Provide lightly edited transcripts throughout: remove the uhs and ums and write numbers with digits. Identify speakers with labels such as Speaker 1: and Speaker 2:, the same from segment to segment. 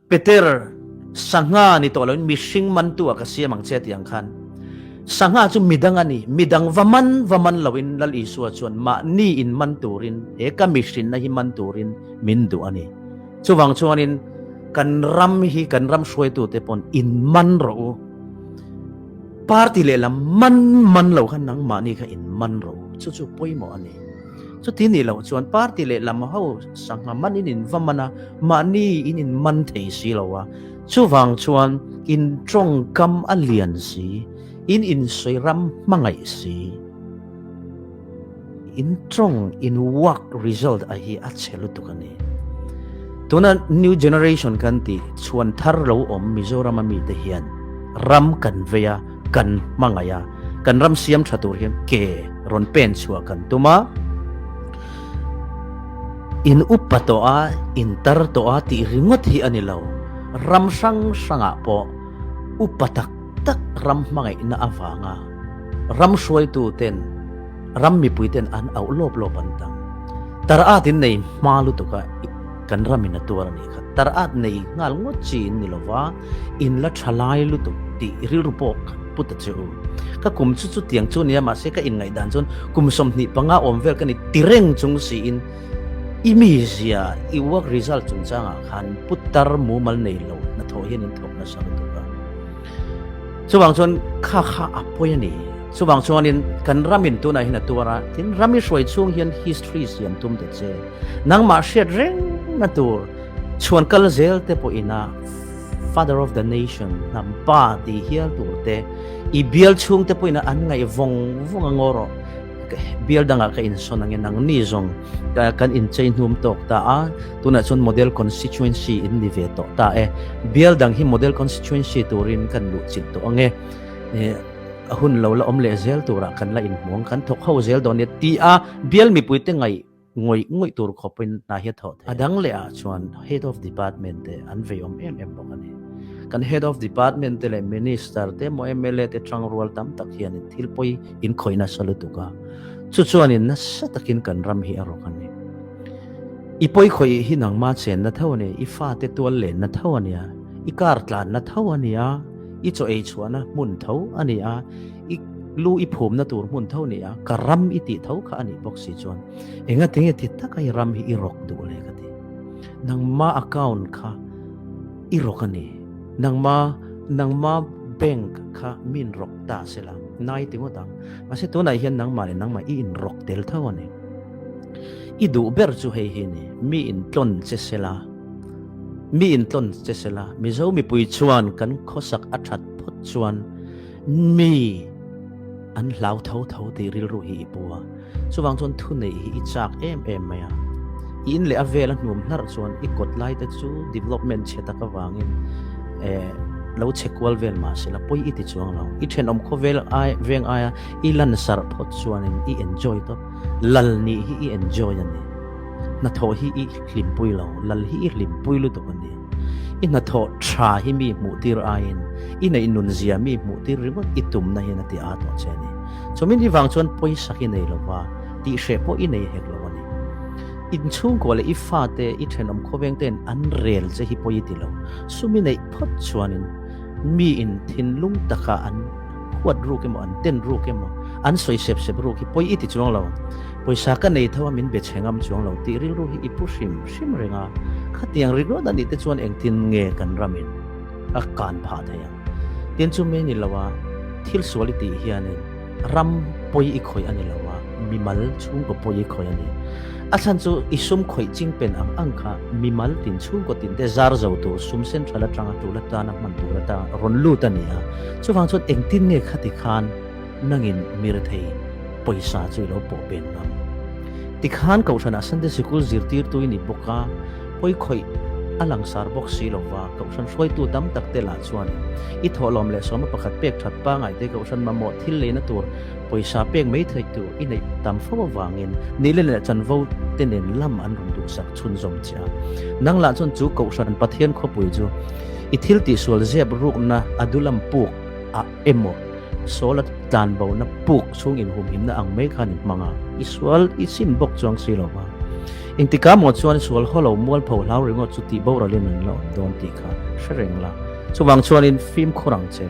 Speaker 1: Peter, Sangha ni tawh loin mihring mantu ah ka siam ang che ti ang khan. Sangha chu midang a ni, midang va man va man loin Lal Isua chuan mahni in man turin, he ka mihrinna hi man turin min duh a ni. Chuvang chuanin kan ram hi kan ram hruaitute pawn in man rawh u. Party lehlam man man lo khan nangmahni kha in man rawh u. Chu chu pawimawh a ni. Chuti nih loh chuan party lehlam ho sangha man in in va man a, mahni in in man thei si lo a. Chuvang chuan in tawngkam a lian si, in insawi ram hmangaih si, in tawng in work result a hi a chhe lutuk a ni. Tuna new generation kan tih chhuan thar lo awm Mizoram a mite hian ram kan vei a, kan hmangaih a, kan ram siam tha tur hian ke rawn pen chhuah kan tum a, in upa tawh a, in tar tawh a tih ringawt hi a ni lo, ram hrang hrangah pawh upa tak tak ram hmangaihna avanga ram hruaitu ten ram mipui ten an auh lawp lawp an tam. Tar at in nei hma lutuk a, kan ram in a tuar a nih kha. Tar at nei nghal ngawt chi in ni lova, in la tha lai lutuk tih rilru pawh ka pu ta che u. Ka kum chu chutiang chu nia, mahse ka inngaihdan chuan kum 25 awm vel ka ni ti reng chung siin i mizia, i work result chungchangah khan putar mumal nei lo hnathawh hian in thawk nasa lutuk a. Chuvang chuan kha kha a pawi a ni. Chuvang chuanin kan ramin tunah hian a tuar a, tin ram i hruai chhung hian history siam tum ta che. Nangmah hriat rengna tur chhuan kal zel te pawhin a Father of the Nation hnam pa tih hial tur te, i bial chhung te pawhin an ngaih vawng vawng a ngaw rawh. Bial dangah ka insawn angin nangni zawng kan inchei hnum tawk ta a, tunah chuan model constituency in ni ve tawh ta e. Bial dang hi model constituency turin kan luh chilh tawh ang e. A hun lo la awm leh zel turah kan la inhmu ang, kan thawk ho zel dawn nia ti a bial mipuite ngaih ngawih ngawih tur khawpin hna hi a thawh thei. A dang leh ah chuan Head of Department te an vei awm em em bawk a ni. Kan Head of Department te leh Minister te emaw mla te tangrual tam tak hianin thil pawi in khawih nasa lutuk a, chu chuanin nasa takin kan ram hi a rawk a ni. I pawi khawih hi nangma chenna tho a ni, i fate tual lenna tho a nia, i car tlanna tho a nia, i chaw ei chhuahna hmun tho a ni a, i lu i phumna tur hmun tho a ni a, ka ram i tih tho kha a nih bawk si chuan engatinge ti taka i ram hi i rawk duh le ka ti. Nangma account kha i rawk a ni, nangma nangma bank kha min rawk ta sela nai ti ngawt ang, mahse tunah hian nangmah leh nangmah i inrawk tel tho a ni. I duh ber chu hei hi ni, mi intlawn che sela. Mi intlawn che sela, Mizo mipui chuan kan khawsak a that phawt chuan mi an hlau tho tho tih rilru hi i pu a. Chuvang chuan thuneih hi i chak em em mai a. I in leh a vel a hnuam hnarh chuan i kawt lai te chu development chhe tak avangin eh lo chhe kual vel mah sela pawi i ti chuang lo. I thenawm khawvel ai veng aia i lansarh phawt chuanin i enjoy tawp. Lal nih hi i enjoy a ni. Hnathawh hi i hlimpui lo, lal hi i hlimpui lutuk a ni. I hnathawh tha hi mi hmuhtir aiin i neih nunzia mi hmuhtir ringawt i tumna hian a ti aa tawh che a ni. Chawmin hi vang chuan pawisak i nei lo va, tihhreh pawh i nei hek lo a ni. Inchhungkua leh i fate, i thenawm khawveng te'n an rel che hi pawi i ti lo. Sum i neih phawt chuanin miin thinlung taka an huat ruk emaw, an ten ruk emaw, an sawi sep sep ruk hi pawi i ti chuang lo. Pawisa ka nei tho a min be chhe ngam chuang lo tih rilru hi i pu hrim hrim reng a, khatiang ringawt a nih te chuan engtin nge kan ramin a kan phah thei ang? Tin chu mai ni lo a, thil sual i tih hianin ram pawi i khawih a ni lo a, mimal chhungkaw pawi i khawih a ni. A chhan chu i sum khawih ching pen ang ang kha mimal tin chhungkaw tin te zar zo tur sum central atanga tul atana hman tur ata rawn lut a ni a, chuvang chuan engtin nge khati khan nangin mirethei pawisa chu i lo pawh pen ngam. Tikhan Kohhranah Sunday Sikul zirtirtu i ni bawk a, pawi khawih a langsar bawk si lo va, Kohhran hruaitu tam tak te lah chuan i thawhlawm leh sawma pakhat pek that pangai te Kohhran mamawh thil leina tur pawisa pek mai theih tur i neih tam fo avangin nile leh chanvo te nen lam an rawn duhsak chhunzawm che a. Nang lah chuan chu Kohhran Pathian khawpui chu i thil tihsual zep rukna a dulam puk a emaw Saul a tlan bona puk chhung inhumhimna ang mai khan i hmang a, i sual i sim bawk chuang si lo va. Engtikah maw chuan sual haw lo mualpho hlau ringawt chu tih boralin an la awm dawn tih kha hre reng la. Chuvang chuanin fimkhur ang che.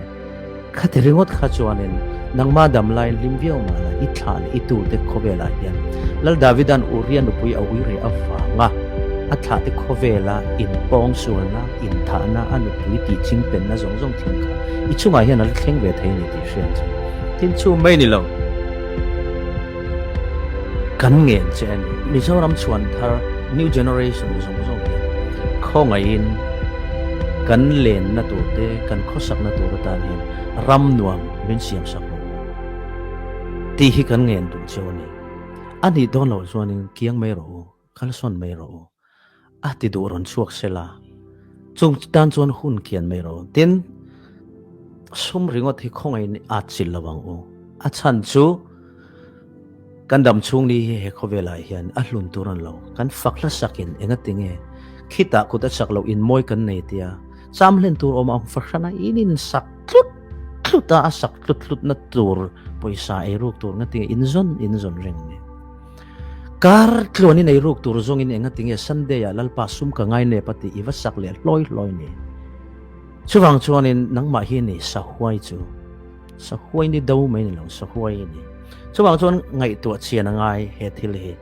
Speaker 1: Khati ringawt kha chuanin nangma dam laiin hlim viau mah la, i thlah leh i tute khawvelah hian Lal Davida'n Uria nupui a ui reh avanga a thlahte khawvela inpawng sualna, inthahna, a nupui tih chingpenna zawng zawng thil kha i chungah hian a la thleng ve thei a ni tih hria ang che. Tin chu mai ni lo. Kan ngen che a ni. Mizoram chhuan thar new generation zawng zawng hian khawngaihin kan lenna tur te, kan khawsakna tur atan hian ram nuam min siam sak rawh u tih hi kan ngen duh cheu a ni. A nih dawn loh chuanin kiang mai rawh u, kalsawn mai rawh u. A ti duh rawn chhuak sela, chung tan chuan hun kian mai rawh. Tin, sum ringawt hi khawngaihin at chilh lo ang u. A chhan chu kan dam chhung ni hi he khawvelah hian a hlun tur an lo. Kan fak hlasakin engati nge khitah kut a chak loh in mawi kan nei tia cham hlen tur awm ang fahrana in in sak tlut tlut a, a sak tlut tlut na tur pawisa ei ruk tur ngati nge in zawn in zawn reng ni. Kar tluan in ei ruk tur zawng in enga tinge Sunday ah Lalpa sum ka ngai nep a tih i va sak leh hlawi hlawi ni. Chuvang chuan in nangmah hi ni sahuai chu sahuai ni do mai ni lo sahuai i ni. Chuvang chuan ngaihtuah chian a ngai he thil hi.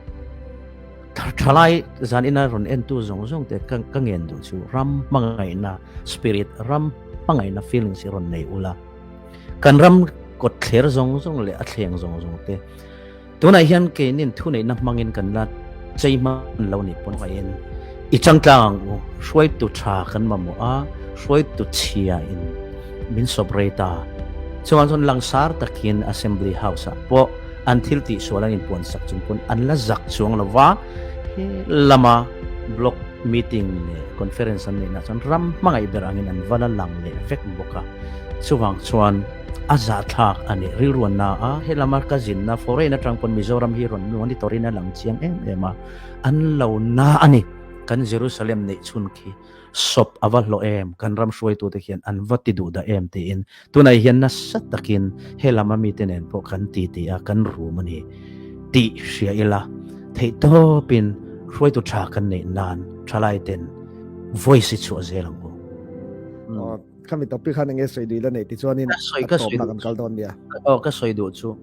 Speaker 1: Thalai zan ina rawn en tu zawng zawng te ka ka ngen duh chu ram hmangaihna spirit ram hmangaihna feelings hi rawn nei ula. Kan ram kawt thler zawng zawng leh a thleng zawng zawng te Tunah hian keinin thuneihna hmangin kan la chei hman lo nih pawn ngaihin i changtlang ang u. Hruaitu tha kan mamawh a, hruaitu chhia in min sawp rei ta. Chuvang chuan langsar takin Assembly House ah pawh an thil tihsual an inpuan sak chung pawn an la zak chuang lo va, he lama block meeting leh conference an neihna chuan ram hmangaih ber angin an va la lang leh vek bawk a. Chuvang chuan. A zahthlak a ni. Rilruanna a helama ka zinna foreign atang pawn Mizoram hi rawn monitor in a lang chiang em em a, an lo na a ni. Kan Jerusalem neih chhun khi sawp a va hlawh em, kan ram hruaitute hian an va ti duh dah em tiin tunah hian nasa takin helama mite nen pawh kan ti ti a, kan rum a ni tih hria ila theihtawpin hruaitu tha kan neih nan thalaiten voice hi chhuah zel ang u.
Speaker 2: Khami topic khan enge sawi duh ila nei ti chuanin
Speaker 1: Ka sawi ka sawi
Speaker 2: tawpna kan kal dawn nia.
Speaker 1: Aw ka sawi duh chu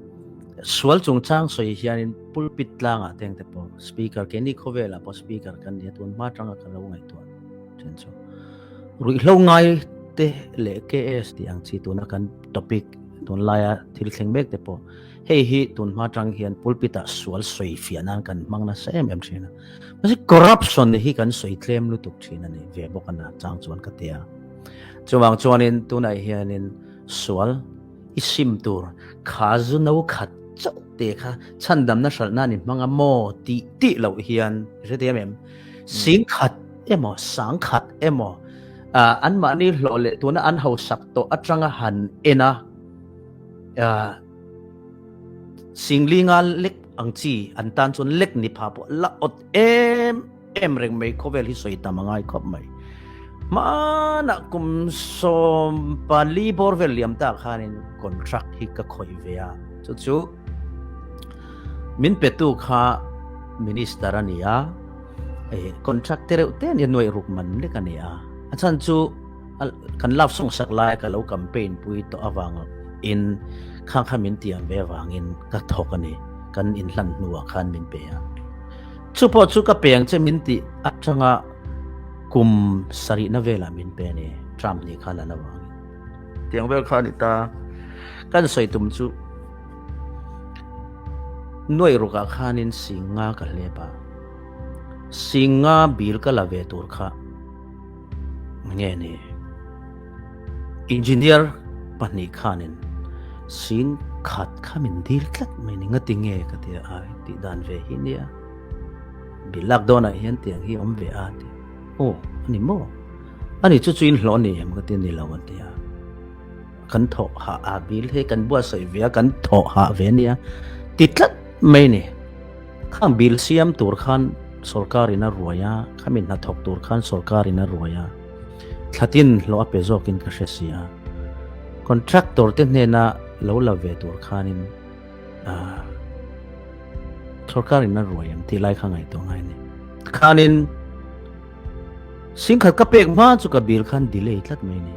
Speaker 1: sual chungchang sawi hianin pulpit tlangah teng te pawh speaker keini khawvelah pawh speaker kan nia tun hma atanga ka lo ngaihtuah then chu ruihhlo ngai te leh KS tih ang chi tuna kan topic tunlaia thil thleng mek te pawh hei hi tun hma atang hian pulpit ah sual sawi fiah nan kan hmang nasa em em thin a. Mahse corruption hi kan sawi tlem lutuk thin a ni ve bawk a na chang chuan ka ti a. Chuvang chuanin tunah hianin sual i sim tur kha zu no khat chauh te kha chhandamna hralh nan i hmang a maw tih tih loh hian i hre thiam em? Sing khat emaw sang khat emaw anmahni hlawh leh tuna an hausak tawh atanga han en a Singlinga lek ang chi an tan chuan lek ni pha pawh la awt em em reng mai khawvel hi sawi tam a ngai khawp mai. Hmanah kum 14 bawr vel liam ta khanin contract hi ka khawih ve a, chu chu min petu kha minister a ni a, contract te reuh te ania nuaih ruk man lek a ni a, a chhan chu Kan love song sak lai ka lo campaign pui tawh avang in khang kha min tiam ve avangin ka thawk a ni. Kan inhlan hnuah khan min pe a. Chu pawh chu ka pe ang che min tih atanga kum sarihna velah min pe a ni. Trump nih khan a la vangin. Tiang vel kha a ni ta. Kan sawi tum chu nuaih rukah khanin Singa ka hlep a. Singa bil ka la ve tur kha. Nge ni? Engineer pahnih khanin sing khat kha min dil tlat mai ni ngati nge ka ti a tih dan ve hi nia bil lak dawnah hian tiang hi awm ve a ti aw ani maw ani chu chu in hlawh ni em ka ti ni lo an ti a kan thawh hah a bil hei kan buatsaih ve a kan thawh hah ve nia ti tlat mai ni. Khang bill siam tur khan sorkar in a ruai a, khami hnathawk tur khan sorkar in a ruai a, thlatin hlawh a pe zawkin ka hre si a. Contractor te hnena lo la ve tur khanin sorkar in a ruai ang tih lai kha ngaihtuah ngai a ni. Khanin singkhat ka pek hma chu ka bill khan delay tlat mai ni.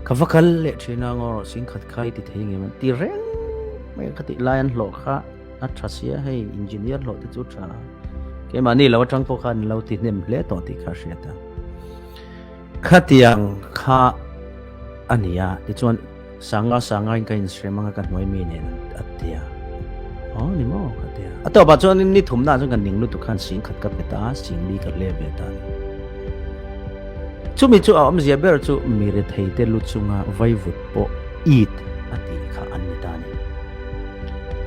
Speaker 1: Ka va kal leh thin a ngaw singkhat kha i ti thei nge man ti reng mai ka tih lai an hlawh kha a tha sia hei engineer hlawh te chu tha keimahni lo atang pawh khan lo ti hnem hle tawh tih kha hriat a. Khatiang kha a ni a, tichuan Sanga sanga in ka insrem anga ka hnuai mi nen a ti a. Aw ni maw ka ti a. A tawpah chuan ni thumna ah chuan ka ning lutuk khan sing khat ka pe ta a, sing li ka hle ve ta a ni. Chumi chu a awmzia ber chu mi rethei te lu chunga vaivut pawh it a tih kha an ni ta a ni.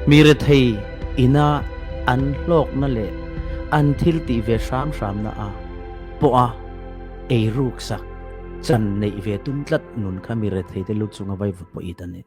Speaker 1: Mi rethei ina an hlawkna leh an thil tih ve hram hramna a pawh a eiruk sak chan neih ve tum tlat nun kha mi rethei te lu chunga vaivut pawh it a ni.